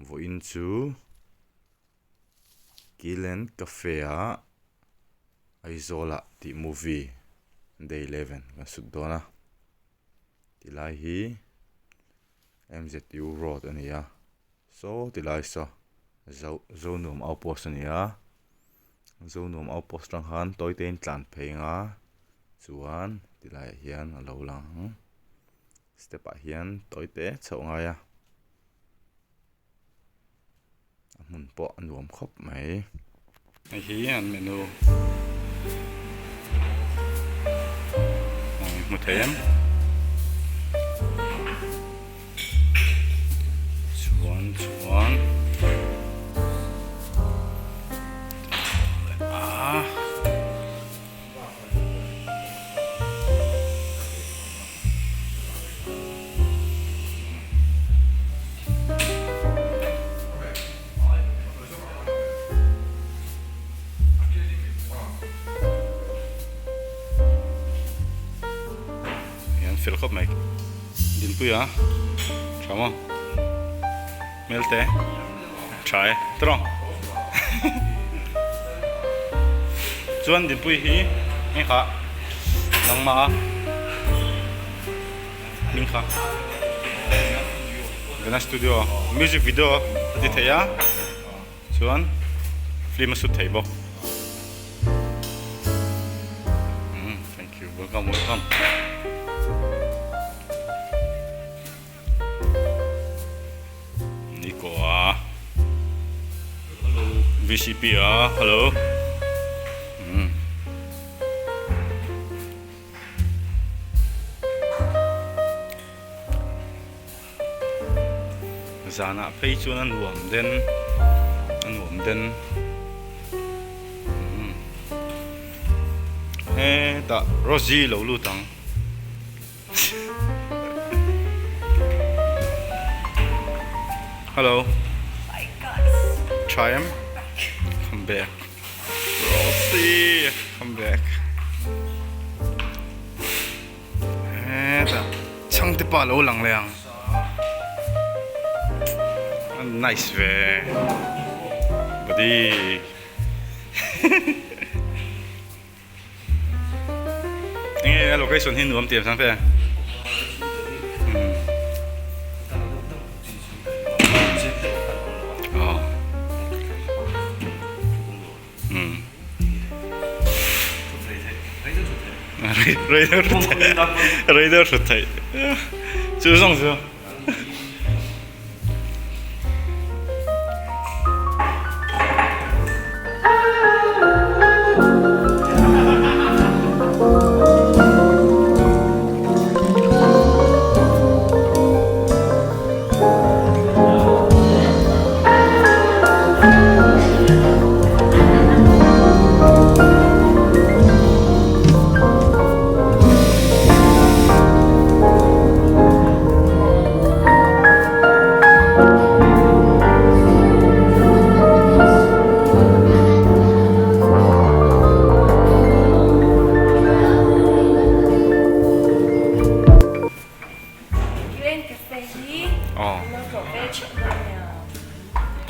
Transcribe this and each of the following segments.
Vawiin chu Kilen Cafe ah Aizawl ah tih movie day 11 kan sut dawn a tilai hi M_Z_U road a ni a saw tilai saw zo Zonuam outpost a ni a Zonuam outpost atang khan tawi te in tlan phei ang a chuan tilai ah hian a lo lang ang step ah hian tawi te chhoh a ngai a a hmun pawh a nuam khawp mai. Hei hi an menu hmu thei em chuan chuan a. Hian fel khawp mai dinpui a tha maw hmel te tha e tawng chuan dinpui hi hei kha nangmah a hming kha Vena studio music video a ti thei a chuan film a shoot thei bawk umm thank you welcome welcome. Nico a VCP a hello umm. Zanah phei chuan a nuam den a nuam den umm hetah Rosie lo lut ang. Hello Try em Come back Rosie Come back Hetah chhangte pa lo lang leh ang Nice ve Buddy Enge a location hi nuam tih ang te. Rei deuh thut theih chu zawng chu.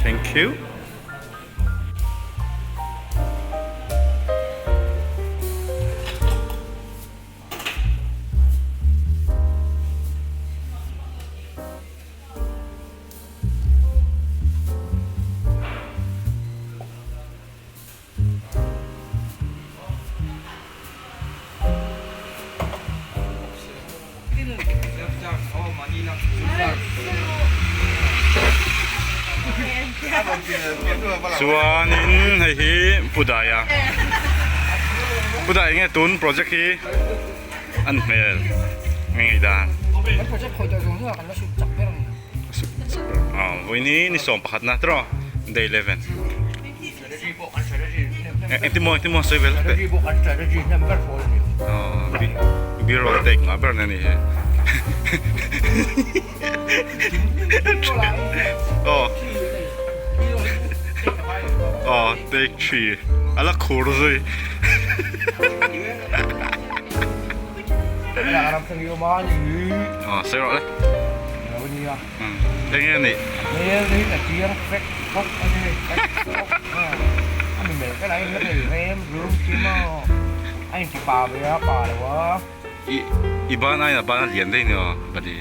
Thank you. Chuanin hei hi Pu Daia Pu Daia nge tun project hi an hmel nge ngei dan vawiin ni 11 na tiraw day 11 Engtin maw engtin maw sawi vel teh. Beer roll take ngah ber na ni he. Oh. Oh, take 3. Ala khur zui. Oh, sawi rawh le. a nia. Eng nge nih? Hmel hi a chiang fek fawk a ni, fek fawk a. A mi melh ka lain la thei rem rum khi maw? A inti pa ve a, pa lo a. I i ban aiin a ban a lian daih ni aw buddy.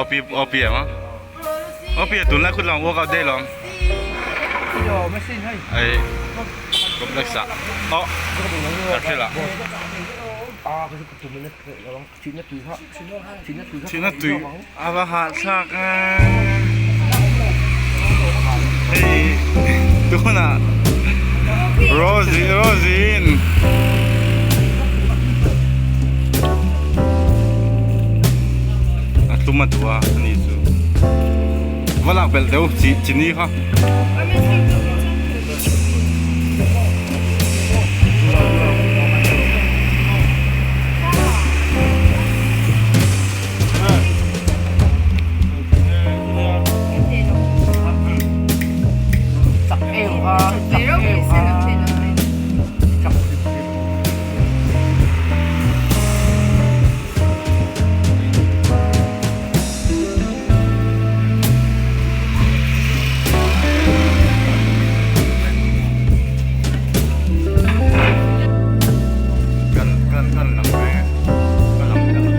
Opi opi ang a. Opi a tunlai khut lang workout daih lawm. Ai complex ah. Oh. Ka hre lah. Thihna tui a va hahthlak a. Hei tunah Rosie Rosie in a tlum a duh a ani chu va lak belh deuh chi chini kha. Kan kan kan lang ve ka lang ka lang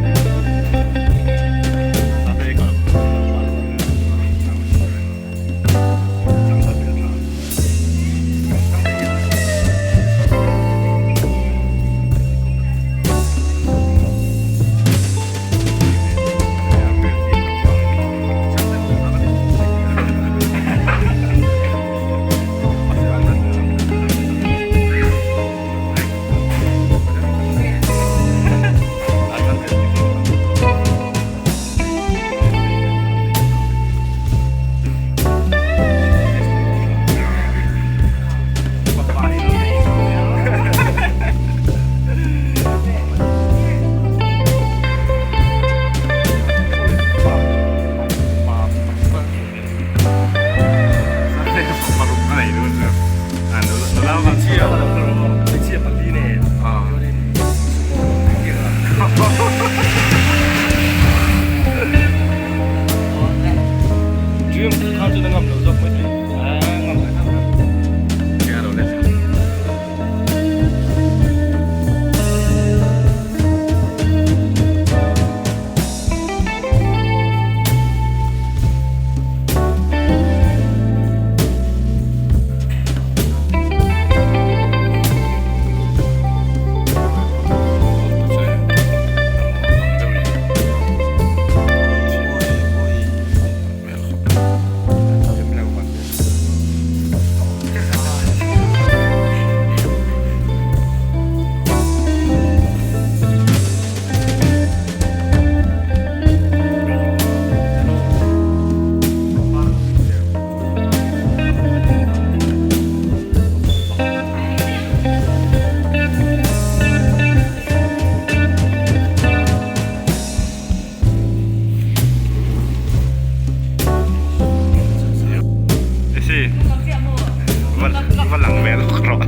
Va lang ve lawk rawh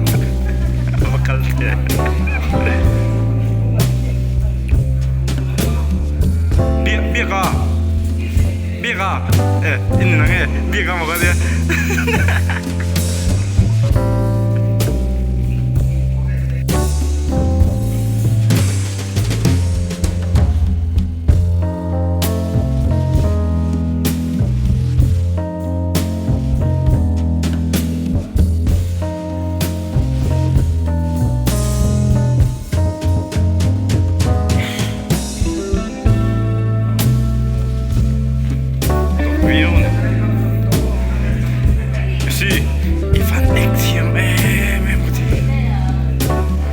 va kal teh biak biak a biak a e in nang e biak a maw ka tia. Si i van ek thiam em em ka ti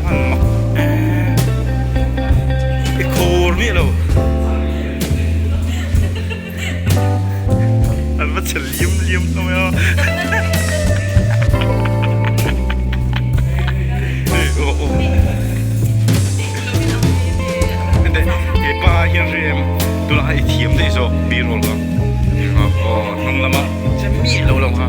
van mak em i khur miah lo an va che liam liam hlawm e aw he pa hian hre em tunah khan i thiam daih zawk b-roll kha aw hnung lama che miah lo lo kha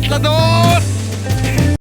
tla dawn.